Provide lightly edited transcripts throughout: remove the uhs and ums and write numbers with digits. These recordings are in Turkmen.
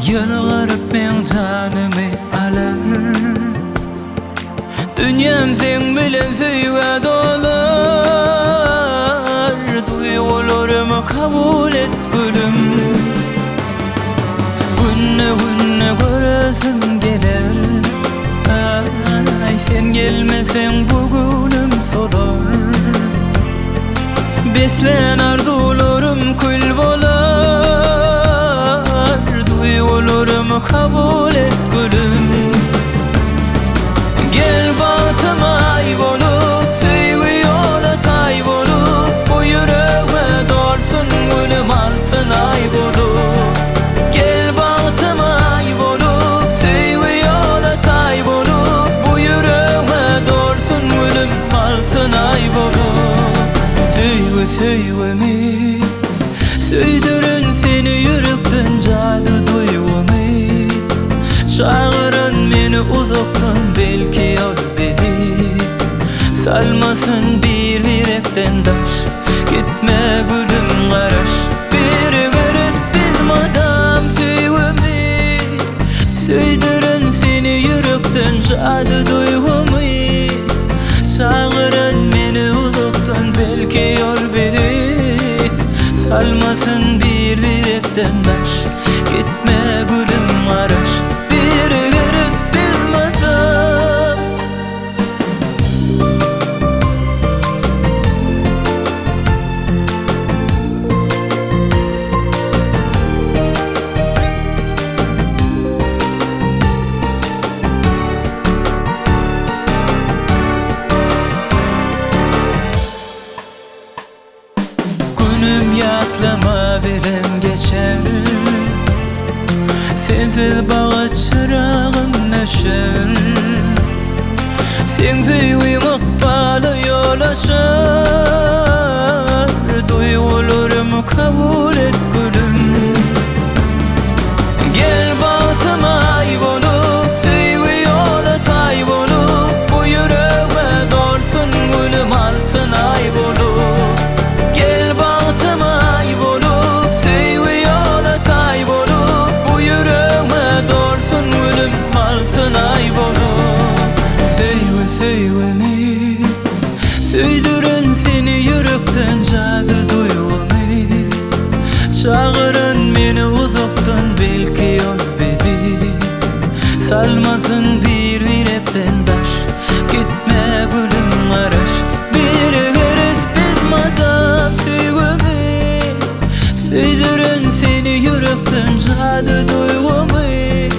Ýylgyryp meň janymy alar. Dünýäm seň bilen söýgä dolar. Duýgularymy kabul et gülüm. Günde-günde göresim geler. Aý, sen gelmeseň bu günüm solar. Beslän arzuwlarym kül bolar. Duýgularymy kabul et gülüm. Gel bagtyma aý bolup, söýgi ýola taý bolup, bu ýüregime dolsun gülüm altyn aý bolup. Gel bagtyma aý bolup, söýgi ýola taý bolup, bu ýüregime dolsun gülüm altyn aý bolup. Söýgi söýgimi Söýdüren seni ýürekden jady duýgymy Çagyran meni uzakdan belki ol bizi Salmasyn bir birekden daş Gitme gülüm garaş Birigeris biz mydam söýgümi Söýdüren seni ýürekden jady duýgymy Çagyran meni uzakdan belki ol bizi Salmasyn bir birekden daş Gitme gülüm garaş Birigeris biz mydam. Günüm ýatlama bilen geçer. Sensiz bagy çyragym öçer. Seň söýgüň ykbala ýol açar. Duýgularymy kabul et gülüm. Gel bagtyma aý bolup, söýgi ýola taý bolup, bu ýüregime dolsun gülüm altyn aý bolup. Gel bagtyma aý bolup, söýgi ýola taý bolup, bu ýüregime dolsun gülüm altyn aý bolup. Söýgi söýgimi Söýdüren seni ýürekden jady duýgymy Çagyran meni uzakdan belki ol bizi Salmasyn bir birekden daş Gitme gülüm garaş Birigeris biz mydam söýgümi Söýdüren seni ýürekden jady duýgymy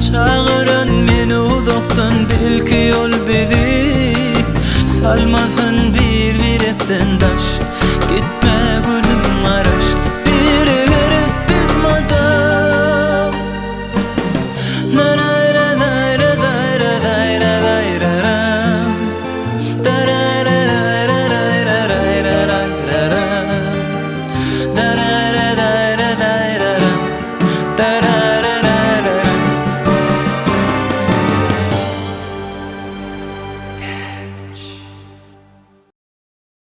Çagyran meni uzakdan belki ol bizi Salmasyn bir birekden daş.